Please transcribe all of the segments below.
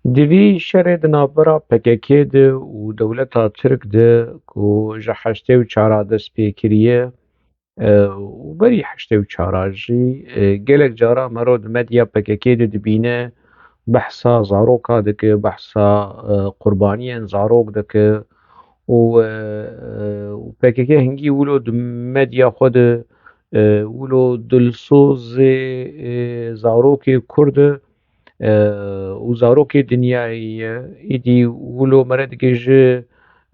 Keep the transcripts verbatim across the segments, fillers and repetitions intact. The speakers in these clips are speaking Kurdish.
Di vî şerê di navbera P K K de û dewleta Tirk de ku ji heştê û çar dest pê kiriye, e, û berî heştê û çar jî, e, gelek cara mero di medya P K K de dibîne, behsa zaroka dike, behsa, e, qurbaniyên zarok dike û, e, û P K K hingî wilo di medya xwe de, e, wilo dilsozê, e, zarokê Kurd e, e, û zarokê dinyayê ye. Îdî wilo mere dike ji,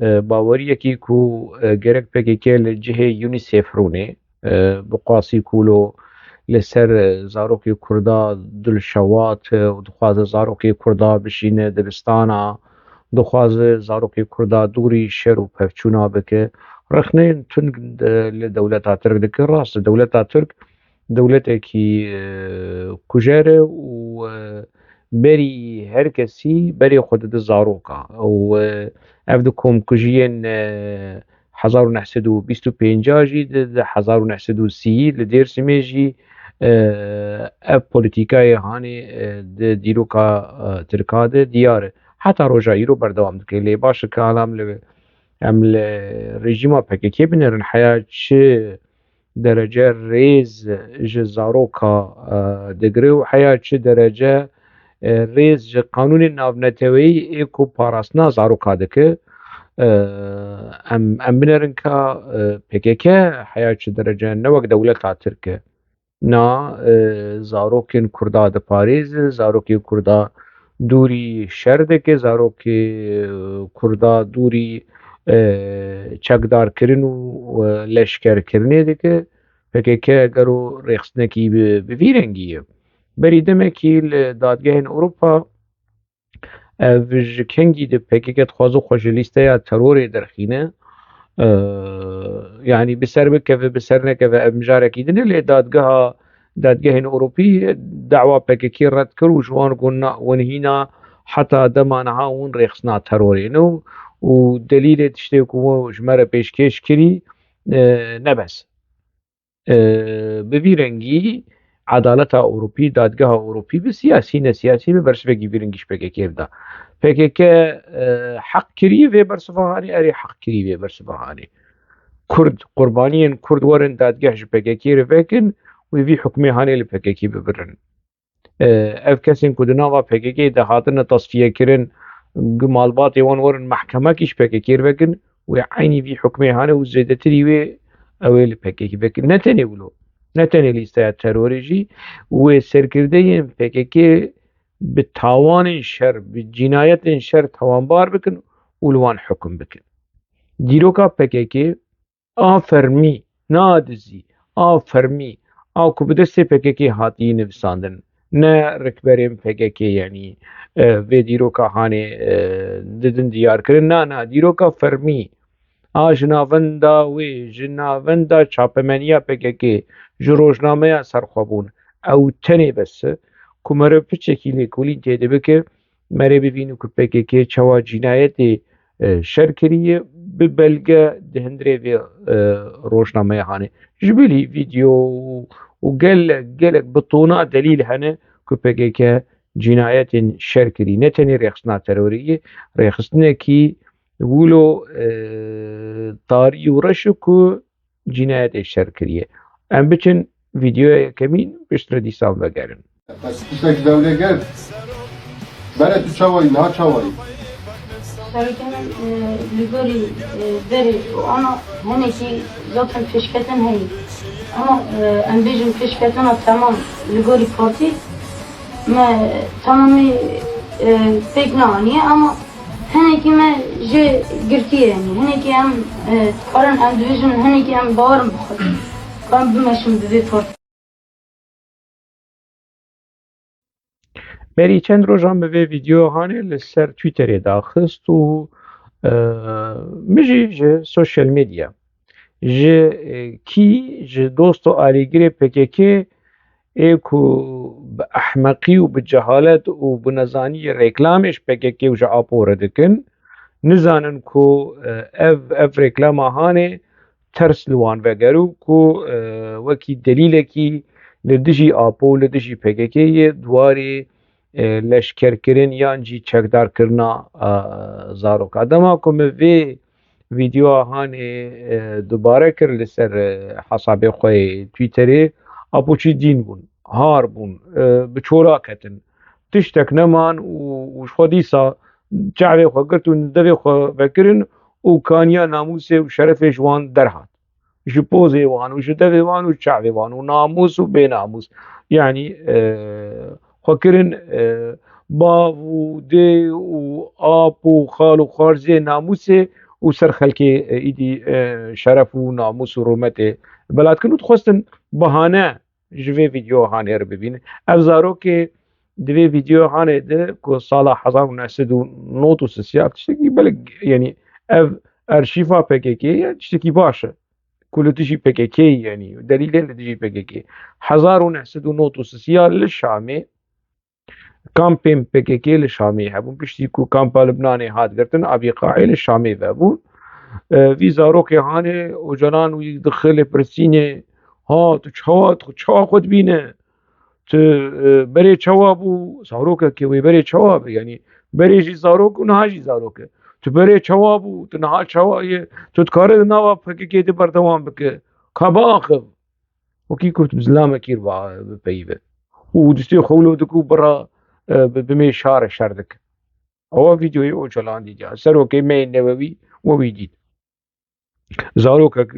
e, baweriyekî ku, e, gerek P K K li cihê UNICEF rûnê, e, bi qasî ku wilo li ser, e, zarokê Kurda dilşewat, e, û dixwaze zarokê Kurda bişîne dibistana, dixwaze zarokê Kurda dûrî şer û pevçûna bike. Rexneyên tund, e, li dewleta Tirk dike. Rast e, dewleta Tirk dewletekî, e, kujer e û, e, berî her kesî berê xwe dide zaroka. Û, e, ev di komkujiyên, e, hezar û neh sed û bîst û pênc jî, di, di hezar û neh sed û sî li Dêrsimê jî, e, ev polîtîkayê hanê, e, di dîroka, e, Tirka de diyar e. Heta roja îro berdewam dike. Lê baş e ke alam li, em li rejîma P K K binerin, heya çi derece rêz ji zaroka, e, digre û heya çi derece, e, rêz ji qanûnên navneteweyî ê ku parastina zaroka dike. E, em, em binerin ka, e, P K K heya çi derece ne wek dewleta Tirk e. Na, e, zarokên Kurda diparêze, zarokê Kurda dûrî şer dike, zarokê, e, Kurda dûrî, e, çekdarkirin û, e, leşkerkirinê dike. P K K gero rêxistinekî bi, bi vî rengî ye. Berî demekî li dadgehên Ewropa ev ji kengî de P K K dixwaze xwe ji lîsteya terorê derxîne. E, yanî bi ser bikeve, bi ser nekeve, ev mijarekî din e, lê dadgeha, dadgehên Ewropî dawa P K K red kir û ji wan got, na, hûn hîna heta dema niha hûn rêxistina terorê ne û, û delîlê tiştê ku hûn ji me re pêşkêş kirî, e, ne bes. E, bi vî rengî edaleta Ewropî, dadgeha Ewropî bi siyasî, ne siyasî, bi bersivekî vî rengî ji P K K re da. P K K, e, heq kirî vê bersiva hanê, erê heq kirî vê bersiva hanê. Kurd, qurbaniyên Kurd werin dadgeh ji P K K re vekin, wê vî hukmê hanê li P K K bibirin. E, ev kesên ku di nava P K K de hatine tasfiyekirin, malbatê wan werin mehkemekî ji P K K re vekin, wê eynî vî hukmê hane û zêdetirî wê ew ê li P K K vekin. Ne tenê wilo, ne tenê lîsteya terorê jî, wê serkirdeyên P K K bi tawanên şer, bi cînayetên şer tawanbar bikin û li wan hukum bikin. Dîroka P K K a fermî, na dizî, a fermî, a ku bi destê P K K hatiye nivîsandin, ne rikberên P K K, yanî, e, vê dîroka hanê, e, didin diyar kirin. Na, na, dîroka fermî, a ji navenda wê, ji navenda çapemeniya P K K, ji rojnameya serxwebûn, ew tenê bes e ku meriv piçekî lêkolîn tê de bike, merê bibîne ku P K K çawa cînayetê, e, şer kiriye, bi belge di hundirê vê, e, rojnameya hanê. Ji bilî vîdeo û, û gelek, gelek bi tona delîl hene ku P K K cînayetên şer kirî. Ne tenê rêxistina terorê ye, rêxistinekî wilo, e, tarî û reş e ku cînayetê şer kiriye. Em biçin vîdeoya yekemîn, piştre dîsan vegerin. Bes tiştek dewlê gel. Bere tu çawayî, niha çawayî? Serokê min, e, li gorî, e, berê û ana hinekî zaten pêşketin heye. Ama, e, em bêjin pêşketina temam li gorî partî me temamî, e, pêk neaniye ama hinekî me jê girtiye, yanî hinekî em, e, dikarin em dibêjin, hinekî em bawerin bi xwe, em bimeşin bi vê partî. Berî çend rojan bi vê vîdeo hanê li ser Twitterê daxist û, e, min jî ji sosyal medya, ji, e, kî ji dost û alîgirê P K K ê ku bi ehmeqî û bi cehalet û bi nezanî reklamê ji P K K û ji Apo re dikin, nizanin ku, e, ev, ev reklama hanê ters li wan veger û ku, e, wekî delîlekî li dijî Apo û li dijî P K K yê di warê, e, leşkerkirin yan jî çekdarkirina, e, zaroka. Dema ku min vê vîdeoya hanê, e, dubare kir li ser, e, hesabê xwe yê Twitterê, apo çî dîn bûn, har bûn, e, bi çora ketin. Tiştek neman û, û ji xwe dîsa çavê xwe girt û devê xwe vekirin û kaniya namûsê û şerefê ji wan derhat. Ji pozê wan û ji devê wan û çavê wan û namûs û bênamûs. Yanî, e, xwe kirin, e, bav û dê û ap û xal û xwarzê namûsê û ser xelkê, e, îdî, e, şeref û namûs û rûmetê belat kirin û dixwestin bahane ji vê vîdeoya hanê re bibînin. Ev zarokê di vê vîdeoya hanê de ku sala hezar û neh sed û nod û sisiya tiştekî belek, yanî ev arşîva P K K ye, tiştekî baş e. Ku li dijî P K K, yanî delîlên li dijî P K K. Hezar û neh sed û nod û sisiya li Şamê kampên P K K li Şamê hebûn. Piştî ku kampa Libnanê hat girtin, Abîqaê li Şamê vebûn. E, vî zarokê hanê Ocalan wî dixi lêpirsînê, ha, tu çawa, tu çawa xwe dibîne? Tu, e, berê çawa bû? Zarokekê wê berê çawa be? Yanî berê jî zarok û niha jî zarok e. Tu berê çawa bû? Tu niha çawa ye? Tu dikare di nava P K K de berdewam bike. Ka biaxiv. Wekî ku tu bi zilamekî re ba-, bipeyive. Û distê xwe wilo dike û bira, e, bi, bimê şarê şer dike. Ewa vîdeoyê Ocalan dîtiya. Serokê me yê newewî we wî dît. Zarokek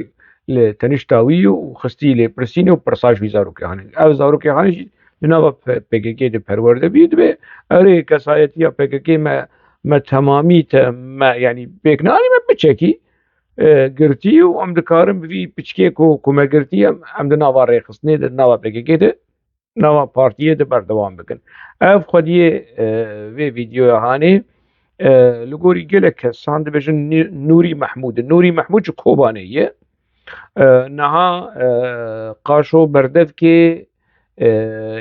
li tenişta wî û xistî lêpirsînê û pirsa ji wî zarokê hanê. Ev zarokê hanê jî di nava P-, P K K de perwerde bî, dibê erê kesayetiya P K K me, me temamî te, me, yanî pêk nanî me piçekî, e, girtî û em dikarin bi vî piçkê ku, ku me girtî em, em di nava rêxistinê de, di nava P K K de nava partiyê de berdewam bikin. Ev xwediyê, e, vê vîdeoya hanê, e, li gorî gelek kesan dibêjin Nî-, Nûrî Mehmûd. Nûrî Mehmûd ji Kobanê ye. E, niha, e, qaşo berdevkê, e,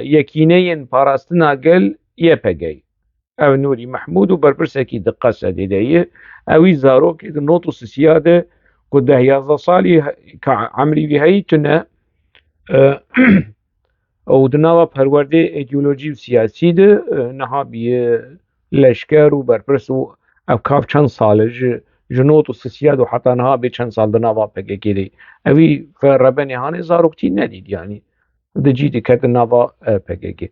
Yekîneyên Parastina Gel, Y P G. Ev Nûrî Mehmûd û berpirsekî di Qesedê de ye. Ewî zarokê di nod û sisiya de ku deh yazdeh salî he-, ka emrî wî heyî tune, e, û di nava perwerdê, îdeolojî û siyasî de, e, niha bîye leşker û berpirs û ev kav çend sal e ji, ji nod û sisiya de heta niha bê çend sal di nava P K K de. Ewî fe-, rebenê hanê zaroktî nedît, yanî di cî diketin nava, e, P K K.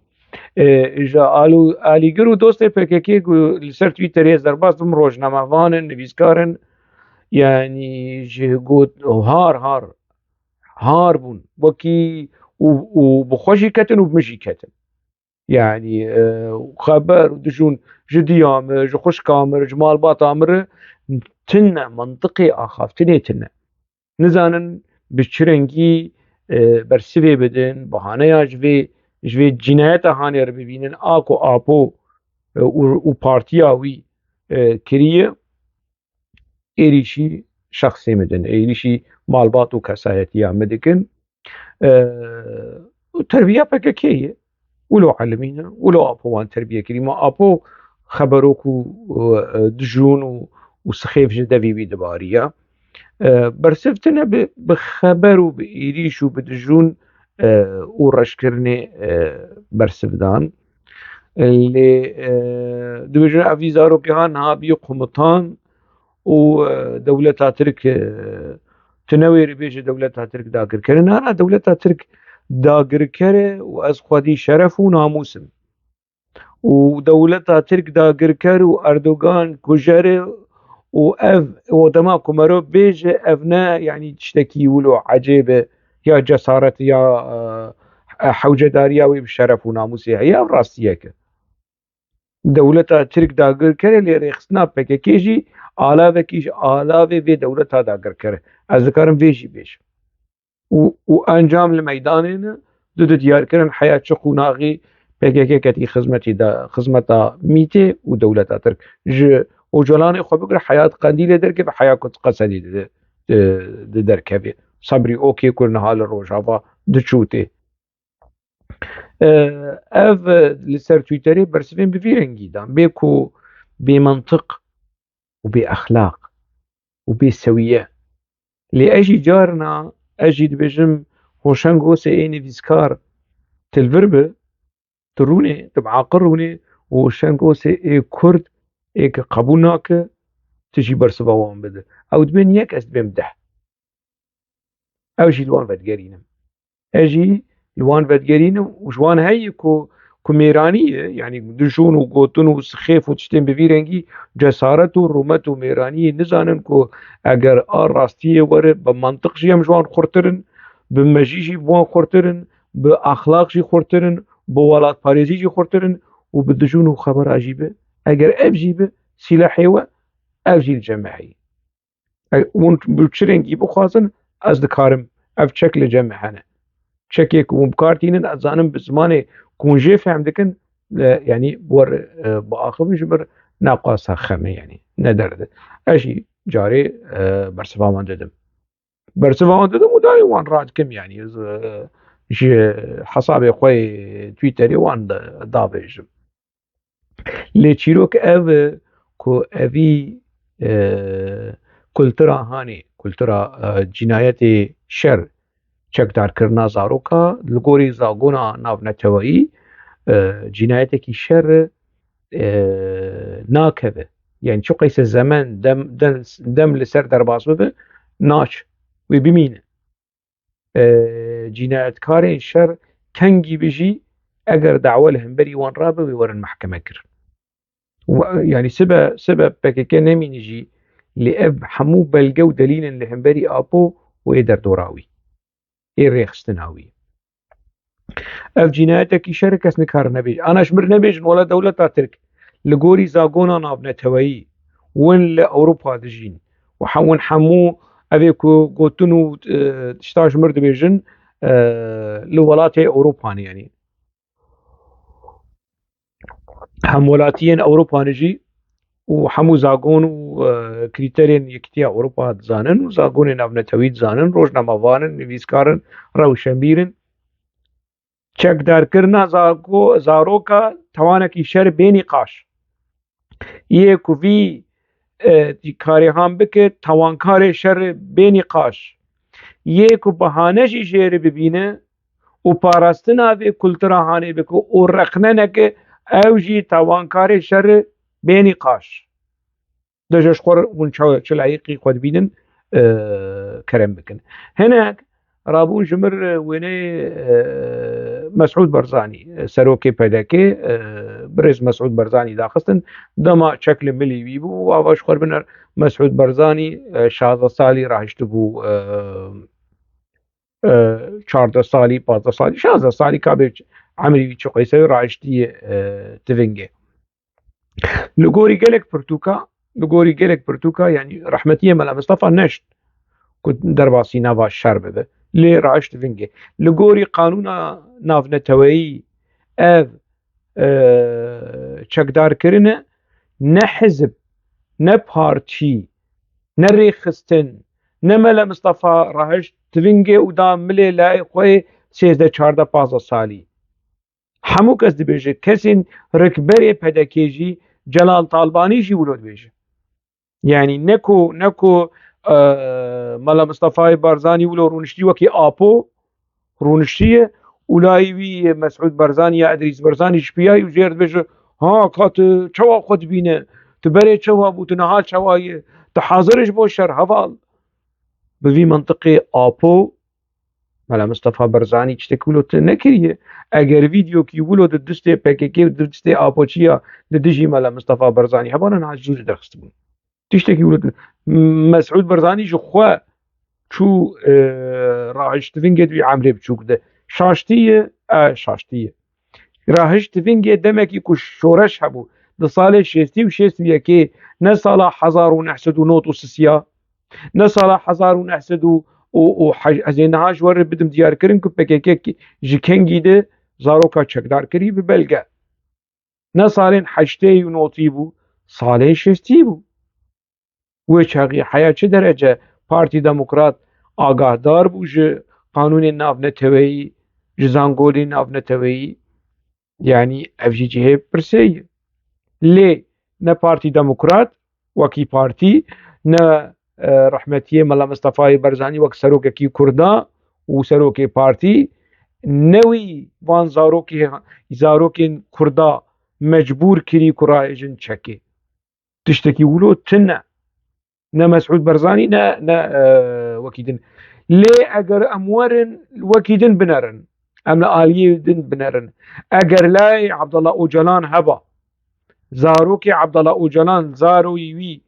E, ji alû-, alîgir û dostê P K K ku li ser Twitterê ez derbas bim, rojnamevan in, nivîskar in, yanî ji got har har, har bûn. Wekî û, û bi xwe jî ketin û bi min jî ketin. Yanî, e, xeber û dijûn ji diya min, ji xwişka min, ji malbata min re tune, mentiqê axaftinê tune. Nizanin bi çi rengî, e, bersivê bidin, bahaneya ji vê, ji vê cînayeta hanê re bibînin, a ku Apo, e, û, û partiya wî, e, kiriye, êrîşî şexsê min din, êrîşî malbat û kesayetiya min dikin. E, û terbiya P K K ye. Wilo elimîne, wilo Apo wan terbiye kirî. Ma Apo xeberok û, e, dijûn û, û sixêf ji devî wî dibariya. E, bersiv tune bi, bi xeber û bi êrîş û bi dijûn, e, û reşkirinê, e, bersiv dan. E, lê, e, dibêjin ev vî zarokê ha niha bî komutan û, e, dewleta Tirk, e, tu newêrî bêje dewleta Tirk dagirker e. Na, na, dewleta Tirk dagirker e û ez xwedî şeref û namûs im. Û dewleta Tirk dagirker û Erdogan kujer e û ev, û dema ku merov bêje ev ne, yanî tiştekî wilo ecêb e ya cesaret ya, e, hewcedariya wê bi şeref û namûsê heye, ev rastiyek e. Dewleta Tirk dagirker e, lê rêxistina P K K jî alavekî ji alavê vê dewleta dagirker e. Ez dikarim vê jî bêjim. Û, û encam li meydanê ne, di, di diyarkirin heya çi qûnaxî P K K ketî xizmetî de, xizmeta mîtê û dewleta Tirk. Ji Ocalanê xwe bigire heya di Qendîlê derkeve, heya ku di Qesedê di, di, di derkeve. Sebrî Okê ku niha li Rojava diçû tê. E, ev, e, li ser Twitterê bersivên bi vî rengî dan. Bê ku bê mentiq û bê exlaq û bê sewiye. Lê ez jî carna, ez jî dibêjim, Hoşeng Gosê ê nivîskar, tu li vir bi, tu rûnê, tu bi aqil rûnê û şengosê ê Kurd ê ke qebûl nake, tu jî bersiva wan bide. Ew dibên yek, ez dibêm deh. Ew jî li wan vedigerînim. Ez jî li wan vedigerînim û ji wan heye ku, ku mêranî ye, yanî dijûn û gotin û sixêf û tiştên bi vî rengî cesaret û rûmet û mêraniyê nizanin ku eger a rastiyê were, bi mantiq jî em ji wan xurtir in, bi mejî jî bi wan xurtir in, bi axlaq jî xurtir in, bi welatparêzî jî xurtir in û bi dijûn û xebera jî bi. Eger ev jî bi sîlehê we, ev jî li cem me heye. Ev, hûn bi çi rengî bixwazin, ez dikarim. Ev çek li cem me hene. Çekê ku hûn bi kar tînin, ez zanim bi zimanê ku hûn jê fehm dikin, e, yanî wer, e, biaxivin ji mir, ne qasa xem e, yanî ne derd e. Ez jî carê, e, bersiva wan didim. Bersiva wan didim û dayê wan radikim, yanî ez, e, ji hesabê xwe yê Twitterê wan de, davêjim. Lê çîrok ev e ku evî, e, kultura hanê, kultura, e, cînayetê şer, çekdarkirina zaroka, li gorî zagona navneteweyî, e, cînayetekî şer e, e, nakeve. Yani çiqeyse zemen, dem, dem, dem li ser derbas bibe, naç, wê bimîne. E, cînayetkarên şer kengî bi jî eger dawa li hemberî wan rabe, wê werin mehkeme kirin. Û, yani sibe, sibe P K K nemîne jî, lê ev hemû belge û delîlên li hemberî Apo û ê derdora wî, ê rêxistina wî. Ev cînayetekî şer e, kes nikare nebêje. Ana ji mir nebêjin, wela dewleta Tirk li gorî zagona navneteweyî win li Ewropa dijîn. Û he-, win hemû evê ku gotin û, e, tişta ji mir dibêjin, e, li welatê Ewropa ne, yanî. Hemwelatiyên Ewropa ne jî û hemû zagon û, e, krîterên Yekîtiya Ewropa dizanin û zagonên navnetewî dizanin, rojnamevan in, nivîskar in, rewşenbîr in. Çekdarkirina zako-, zaroka tawanekî şer bê nîqaş. Yê ku vî, e, karê han bike, tawankarê şer bê nîqaş. Yê ku bahane jî jê re bibîne û parastina vê kultura hanê bike û rexne neke, ew jî tawankarê şer bê nîqaş. De ji xwe hûn çi, çi layîqî xwe dibînin, e, kerem bikin. Hinek rabûn ji mir, e, wêneyê, e, Mesûd Barzanî, e, serokê P D K, e, birêz Mesûd Barzanî daxistin. Dema çek li milî wî bû û ava ji xwe biner Mesûd Barzanî, e, şazdeh salî rahiştibû, e, e, çardeh salî, pazdeh salî, şazdeh salî ka bê emrî wî çi qeyse rahiştiye, e, tivingê. Li gorî gelek pirtûka, li gorî gelek pirtûka, yanî rehmetiyê Mela Mistefa neşt ku derbasî nava şer bibe. Lê rahişt vingê. Li gorî qanûna navneteweyî ev, e, çekdarkirine ne hizb, ne partî, ne rêxistin, ne Mela Mistefa rahişt vingê û da milê layê xwe yê sêzdeh, çardeh, pazdeh salî. Hemû kes dibêje, kesên rikberê P D K jî, Celal Talbanî jî wilo dibêje. Yanî ne ku, ne ku, e, Mela Mistefayê Barzanî wilo rûniştî wekî Apo rûniştiye û layî wî Mesûd Barzanî ya Edrîs Barzanî ji piyayî û jêr dibêje, ha, ka tu çawa xwe dibîne? Tu berê çawa bû? Tu niha çawa yî? Tu hazir î ji bo şer, heval? Bi vî mintiqê Apo Mela Mistefa Barzanî tiştekî wilo tune nekiriye. Eger vîdeokî wilo di distê P K K û di distê Apoçiya li dijî Mela Mistefa Barzanî hebana, niha ji dûrî derxistibûn. Tiştekî wilo tune. Mesûd Barzanî ji xwe çû, e, rahişt vingê di wî emrê biçûk de. Şaştiye, e, şaştiye. Rahişt vingê demekî ku şoreş hebû. Di salê şêstî û şêst û yekê, ne sala hezar û neh sed û nod û sisiya, ne sala hezar û neh sed û, û, û hej-, ez ê niha ji we re bidim diyarkirin ku P K K ki-, ji kengî de zaroka çekdar kirî bi belge. Ne salên heştê û notî bû, salên şêstî bû. Wê çaxî heya çi derece Partî Demokrat agahdar bû ji qanûnên navneteweyî, ji zangolên navneteweyî? Yanî ev jî cihê pirsê ye. Lê ne Partî Demokrat wekî partî, ne, e, rehmetiyê Mela Mistefayê Barzanî wek serokekî Kurda û serokê partî, ne wî van zarokê, zarokên Kurda mecbûr kirî ku rahêjin çekê. Tiştekî wilo tune. Ne Mesûd Barzanî, ne, ne, e, wekî din. Lê eger em werin, wekî din binerin. Em li aliyê din binerin. Eger layê Abdullah Ocalan heba, zarokê Abdullah Ocalan, zaroyê wî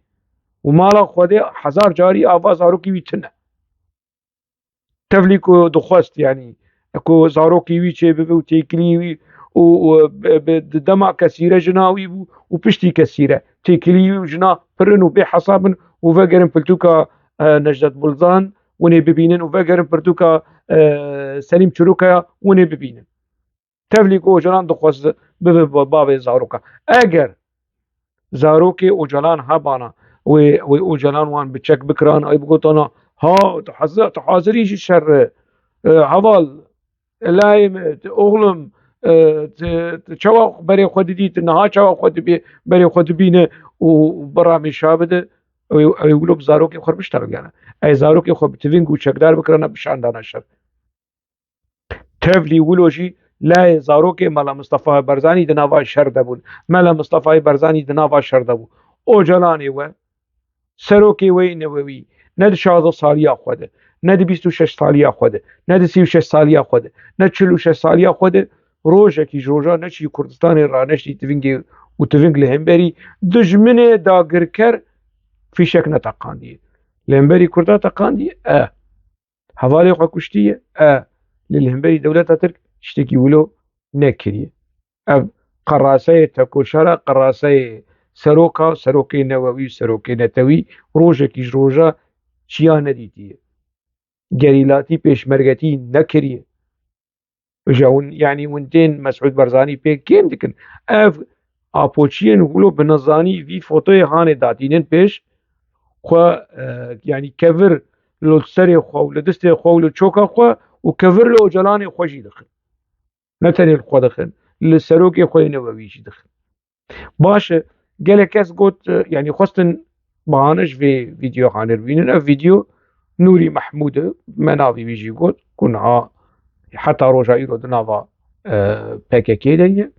û mala Xwedê hezar carî ava zarokê wî tune. Tevlî ku dixwest, yanî, ku zarokê wî çêbibe û têkilî wî û, û bi, bi, di dema kesîre jina wî bû û piştî kesîre têkilî wî û jina pir in û bê hesab in û vegerin pirtûka, e, Necdet Bulzan winê bibînin û vegerin pirtûka, e, Selîm Çirokaya winê bibînin. Tevlî ku Ocalan dixwest bibe ba-, bavê zaroka. Eger zarokê Ocalan hebana, wê, wê Ocalan wan bi çek bikiran, ay bigotana, ha, tu hezi-, tu hazirî ji şer, e, heval, layê min, tu, oxlum, e, tu, tu çawa berê xwe didî, tu niha çawa xwe dibî, berê xwe dibîne û bi ramêşa bide, ew, ew wilo bi zarokê xwe biştexiliyane. Ey zarokê xwe bi tiving û çekdar bikirana, bişandana şer. Tevlî wilo jî layê zarokê Mela Mistefayê Barzanî di nava şer de bûn. Mela Mistefayê Barzanî di nava şer de bû. Ocalanê we, serokê we yê newewî, ne di şazdeh saliya xwe de, ne di bîst û şeş saliya xwe de, ne di sî û şeş saliya xwe de, ne çil û şeş saliya xwe de, rojekî ji roja neçî Kurdistanê raneştî tivingê û tiving li hemberî dijminê dagirker fîşek neteqandiye. Li hemberî Kurda teqandiye? E. Hevalê xwe kuştiye? E. Lê li hemberî dewleta Tirk tiştekî wilo nekiriye. Ev qeraseyê tekoşera, qeraseyê seroka, serokê newewî, serokê netewî, rojekî ji roja çiya nedîtiye. Gerîlatî, pêşmergetî nekiriye. Ji hûn, yanî hûn tên Mesûd Barzanî pê kêm dikin. Ev apoçiyên wilo bi nizanî vî fotoyê hanê datînin pêş xwe, e, yanî kevir li serê xwe û li distê xwe û li çoka xwe û kevir li Ocalanê xwe jî dixin. Ne tenê li xwe dixin, li serokê xwe yê newewî jî dixin. Baş e, gelek kes got, e, yanî xwestin bahane ji vê vîdeo hanê bibînin. Ev vîdeo Nûrî Mehmûd e, me navê wî jî got, ku niha heta roja îro di nava, e, P K K de ye.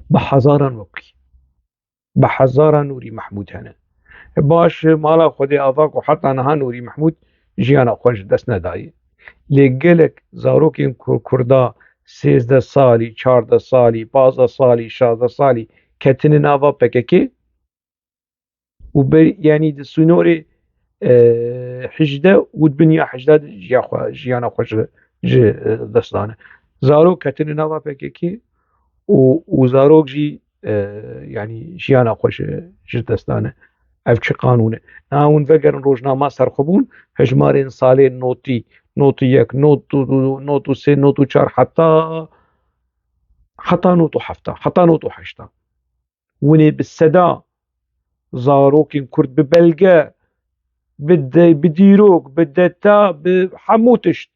Bi hezaran wekî. Bi hezaran Nûrî Mehmûd hene. Baş e, mala Xwedê ava ku heta niha Nûrî Mehmûd jiyana xwe ji dest nedaye. Lê gelek zarokên Kur-, Kurda sêzdeh salî, çardeh salî, pazdeh salî, şazdeh salî ketine nava P K K û ber-, yanî di sînorê, e, hejdeh û di binya hejdeh de jiya xwe, jiyana xwe ji, ji, e, dest dane. Zarok ketine nava P K K û, û zarok jî, e, yanî jiyana xwe ji, ji dest dane. Ev çi qanûn e? Niha hûn vegerin rojnama serxwebûn, hejmarên salên notî, notî yek, not û du, not û sê, not û çar, heta, heta not û hefta, heta not û heşta. Winê bi seda zarokên Kurd bi belge, bi de-, bi dîrok, bi deta, bi hemû tişt.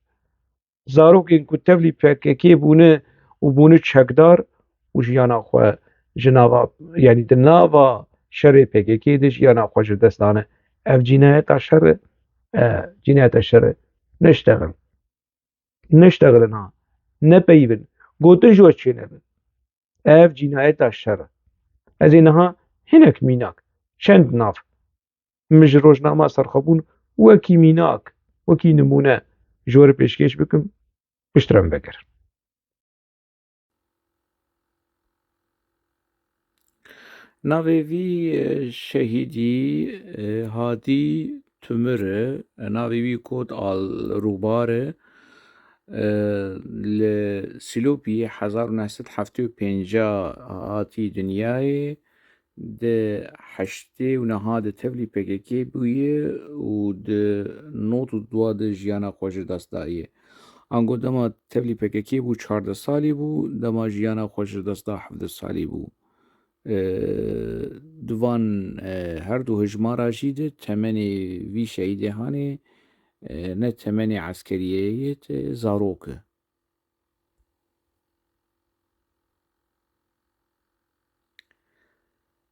Zarokên ku tevlî P K K bûne û bûne çekdar û jiyana xwe ji nava, yanî di nava şerê P K K de jiyana xwe ji dest dane. Ev cînayeta şer e. E, cînayeta şer e. Neştexil. Neştexilin ha. Nepeyivin. Gotin ji we çênebin. Ev cînayeta şer e. Ez ê niha hinek mînak, çend nav, min ji rojnama serxwebûn wekî mînak, wekî nimûne ji we re pêşkêş bikim, piştre min vegerin. Navê vî, e, şehîdî, e, Hadî Tumir e. Navê wî Kot Al Rûbar e. E, li Sîlopî hezar û neh sed heftê û pênc hatî dinyayê. Di heştê û neha de tevlî P K K bûye û di nod û dua de jiyana xwe ji dest daye. Ango dema tevlî P K K bû, çardeh salî bû, dema jiyana xwe ji dest da, hevdeh salî bû. E, di van, e, her du hejmara jî de temenê vî şehîdê hanê, e, ne temenê eskeriyê ye, te zarok e.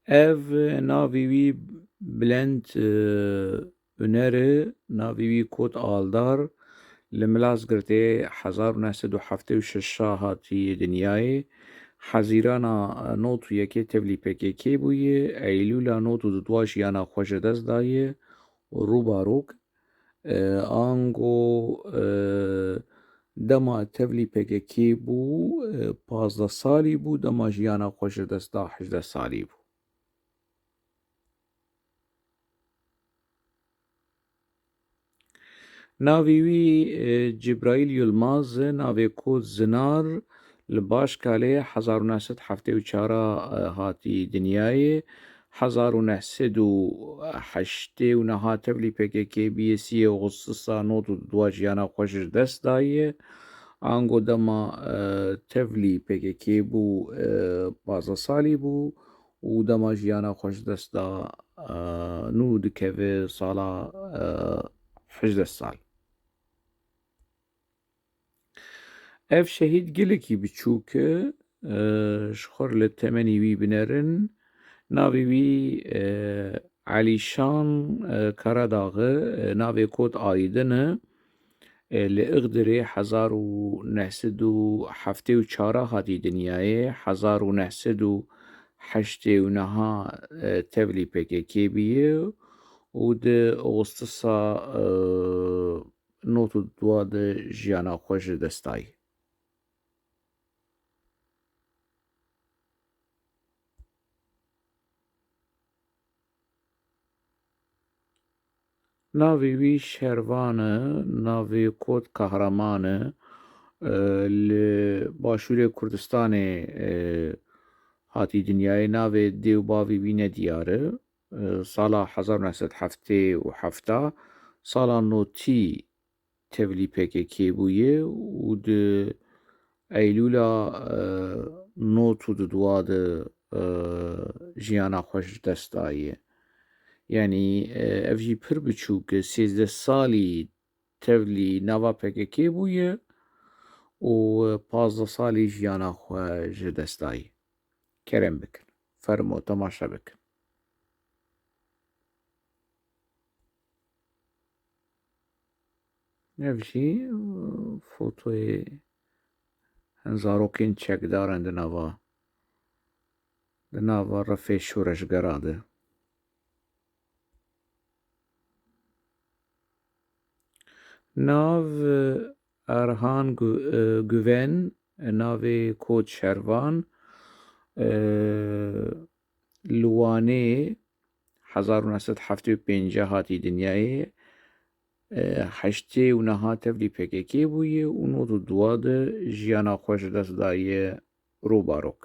Ev navê wî Bilend, e, Uner e, navê wî Kot Aldar, li Milazgirtê hezar û neh sed û heftê û şeş hatiye dinyayê. Hezîrana nod û yekê tevlî P K K bûye, Eylûla nod û dua jiyana xwe ji dest daye û rûbarok, e, ango, e, dema tevlî P K K bû, e, pazdeh salî bû, dema jiyana xwe ji dest da hejdeh salî bû. Navê wî, e, Cibraîl Yilmaz e, navê kod Zinar, li Başkalê hezar û neh sed heftê û çar a, e, hatî dinyayê. Hezar û neh sed û heştê û neha tevlî P K K bûye, sîyê Oxustisa nod û dua jiyana xwe ji dest daye. Ango dema, e, tevlî P K K bû, e, pazdeh salî bû û dema jiyana xwe ji dest da, e, nû dikeve sala, e, hejdeh sal. Ev şehîd gelekî biçûk e, e, ji xwe li temenî wî binerin. Navê wî, e, Elîşan, e, Karadağ e, e, navê kod Aydin e. E, li Iğdirê hezar û neh sed û heftê û çar a hatî dinyayê, hezar û neh sed û heştê û neh a, e, tevlî P K K bûye û di Oxustisa, e, nod û dua de jiyana xwe ji dest dayî. Navê wî Şervan e, navê kod Kahraman e. E, li Başûrê Kurdistanê, e, hatî dinyayê, navê dê û bavê wî nediyar e. E, sala hezar û neh sed heftê û heft a, sala notî tevlî P K K bûye û di Eylûla, e, nod û dua de, e, jiyana xwe ji dest daye. Yanî, e, ev jî pir biçûk e, sêzdeh salî tevlî nava P K K bûye û pazdeh salî jiyana xwe ji dest dayî. Kerem bikin. Fermo temaşe bikin. Ev jî, e, fotoyê hin zarokên çekdar in di nava, di nava refê şoreşgera de. Nav, e, Erhan Gu-, e, Guven, e, navê kod Şervan, e, li Wanê hezar û neh sed heftê û pênc hatî dinyayê, e, heştê û neha tevlî P K K bûye û nod û dua de jiyana xwe ji dest daye rûbarok.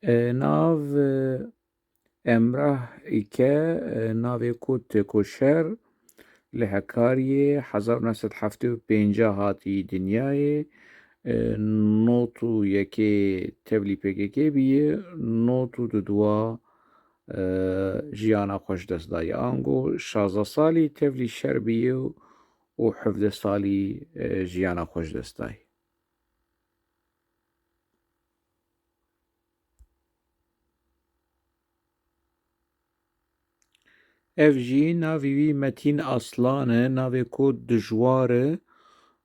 E, nav, e, Emrah Îke, e, navê kod Tekoşer, li Hekariyê hezar û neh sed heftê û pênc hatî dinyayê, e, nod û yekê tevlî P K K bûye, nod û dua, e, jiyana xwe ji dest daye. Ango şazdeh salî tevlî şer bûye û hevdeh salî, e, jiyana xwe ji dest daye. Ev jî navê wî Metîn Aslan e, navê kod Dijwar e.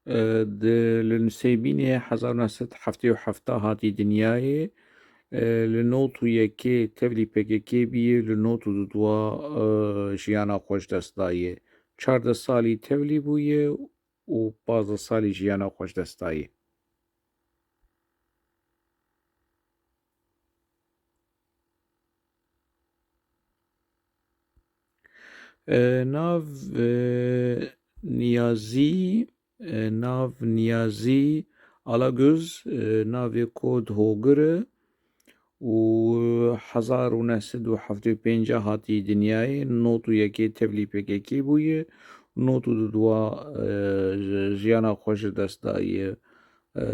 E, di, li Nisêbînê hezar neh sed heftê û heft hatî dinyayê. E, li nod û yekê tevlî P K K bûye, li nod û dua, e, jiyana xwe ji dest daye. Çardeh salî tevlî bûye û pazdeh salî jiyana xwe ji dest daye. E, nav, e, Niyazî, e, nav Niyazî Alagöz, e, navê kod Hogir e û hezar û neh sed û heftê û pênc hatî dinyayê, nod û yekê tevlî P K K bûye, nod û dua, e, ji-, jiyana xwe ji dest daye. E,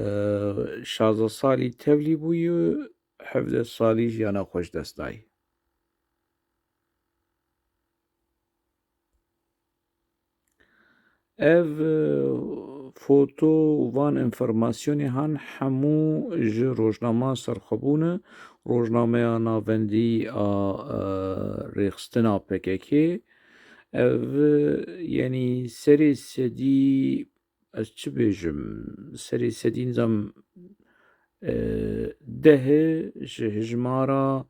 şazdeh salî tevlî bûye, hevdeh salî jiyana xwe ji dest daye. Ev, e, Foto û van înformasyonê han hemû ji rojnama Serxwebûn e, rojnameya navendî a, e, rêxistina P K K. Ev, e, yanî serê sedî, ez çi bêjim, serê sedî nizam, e, deh ji hijmara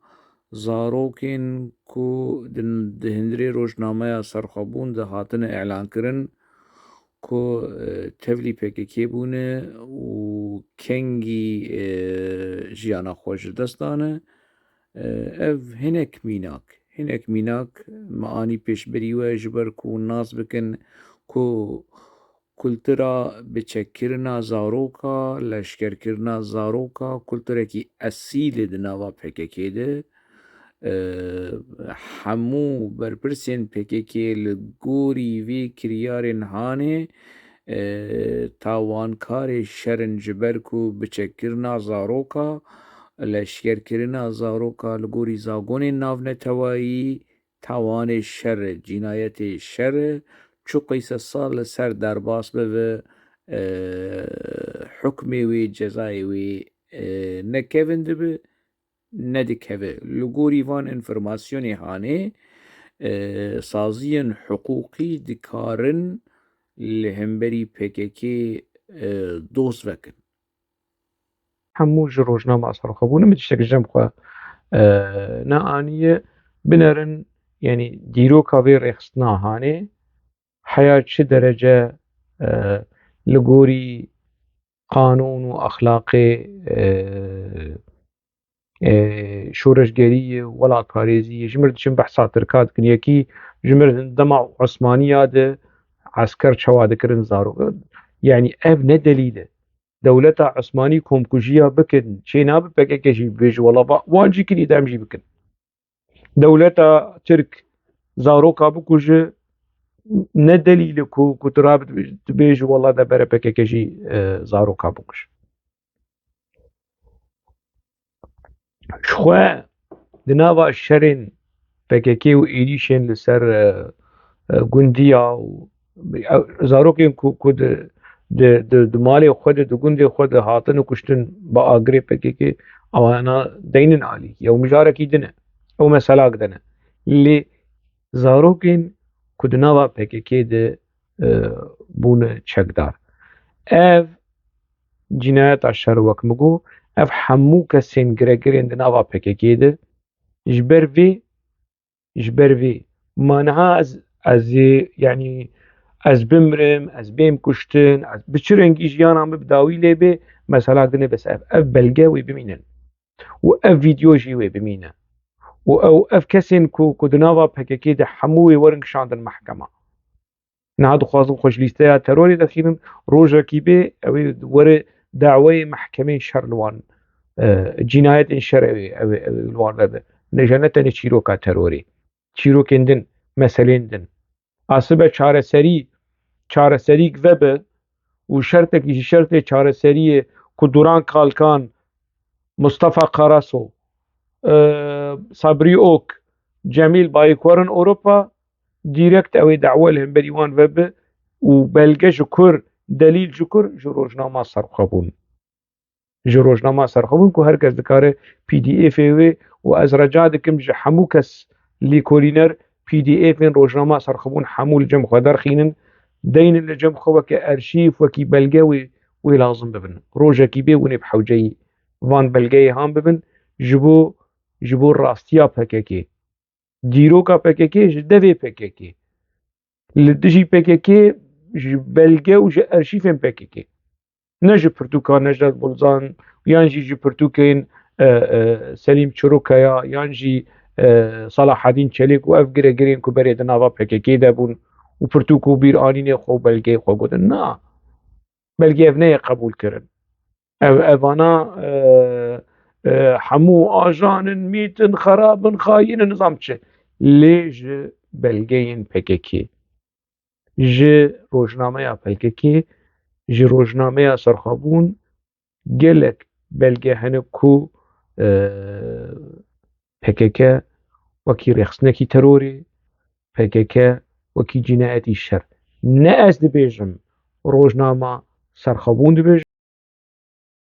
zarokên ku di, di hundirê rojnameya Serxwebûn de hatine îlankirin, ku, e, tevlî P K K bûne û kengî, e, jiyana xwe ji dest dane. E, ev hinek mînak, hinek mînak me anî pêşberî we ji ber ku nas bikin ku kultura biçekkirina zaroka, leşkerkirina zaroka, kulturekî esîl e di nava P K K de. E, hemû berpirsên P K K li gorî vê kiryarên hanê, e, tawankarê şer in, ji ber ku biçekkirina zaroka, leşkerkirina zaroka li gorî zagonên navnetewayî tawanê şer e, cînayetê şer e. Çi qîsesa li ser derbas bibe, e, hukmê wê, cezayê wê, e, ne kevin dibe, ne dikeve. Li gorî van înformasyonê hanê, e, saziyên hiqûqî dikarin li hemberî P K K, e, doz vekin. Hemû ji rojnama Serxwebûn e, min tiştek ji cem xwe, e, neaniye. Binerin, yanî dîroka vê rêxistina hanê heya çi derece, e, li gorî qanûn û exlaqê, e, e, şoreşgerî ye, welatparêzî ye. Ji mir diçin behsa Tirka dikin. Yekî ji mir dema Osmaniya de esker çawa dikirin zarok. Yanî ev ne delîl e. Dewleta Osmanî komkujiya bikin, çê nabe P K K jî bibêje, wela ba-, wan jî kirî, dem jî bikin. Dewleta Tirk zaroka bikuje, ne delîl e ku, ku tu rabe dibêje, wela de bere P K K jî, e, zaroka bikuje. Ji xwe di nava şerên P K K û êrîşên li ser, e, e, gundiya û, e, zarokên ku, ku di, di, di, di malê xwe de, di gundê xwe de hatin û kuştin bi agirê P K K, ewana deynin alî. Ew mijarekî din e. Ew meselak din e. Lê zarokên ku di nava P K K de, e, bûne çekdar. Ev cînayeta şer, wek min got, ev hemû kesên giregirên di nava P K K de, ji ber vê, ji ber vê, ma niha ez, ez ê, yanî, ez bimrim, ez bêm kuştin, ez bi çi rengî jiyana min bi dawî lê bê, mesela din e, bes ev, ev belge wê bimînin. Û ev vîdeo jî wê bimîne. Û ew, ev kesên ku, ku di nava P K K de, hemû wê werin kişandin mehkema. Niha dixwazin xwe ji lîsteya terorê derxînin, rojekî bê, ew ê were daweyê mehkemeyên şer li wan, e, cînayetên şer ew ê, ew ê, ew ê li wan vebe. Ne, ne tenê çîroka terorê. Çîrokên din, meselên din. A sibe çareserî, çareserîk vebe û şertekî ji şertê çareseriyê ku Duran Kalkan, Mustafa Karaso, e, Sabrî Ok, Cemîl Bayik werin Ewropa, dîrekt ew ê dawe li hemberî wan vebe û belge ji kur, delîl ji kur, ji rojnama Serxwebûn. Ji rojnama Serxwebûn ku her kes dikare P D Fê wê û ez reca dikim ji hemû kes lêkolîner P D Fên rojnama Serxwebûn hemû li cem xwe derxînin, deynin li cem xwe weke erşîv, wekî belge wê, wê lazim bibin. Rojekî bê hûn ê bi hewceyî van belgeyê han bibin, ji bo, ji bo rastiya P K K. Dîroka P K K ji devê P K K. Li dijî P K K ji belge û ji erşîfên P K K. Ne ji pirtûka Necdet Bolzan yan jî ji pirtûkên, e, e, Selîm Çirokaya yan jî, e, Salahedîn Çelîk û ev giregirên ku berê di nava P K K de bûn û pirtûk û bîranînê xwe û belgeyê xwe gotin. Na. Belgê ev neyê qebûl kirin. Ev, evana, e, e, hemû ajan in, mît in, xerab in, xayîn in, nizam çi. Lê ji belgeyên P K K, ji rojnameya P K K, ji rojnameya Serxwebûn gelek belge hene ku, e, P K K wekî rêxistinekî terorê, P K K wekî cînayetî şer. Ne ez dibêjim rojnama serxwebûn dibêjin.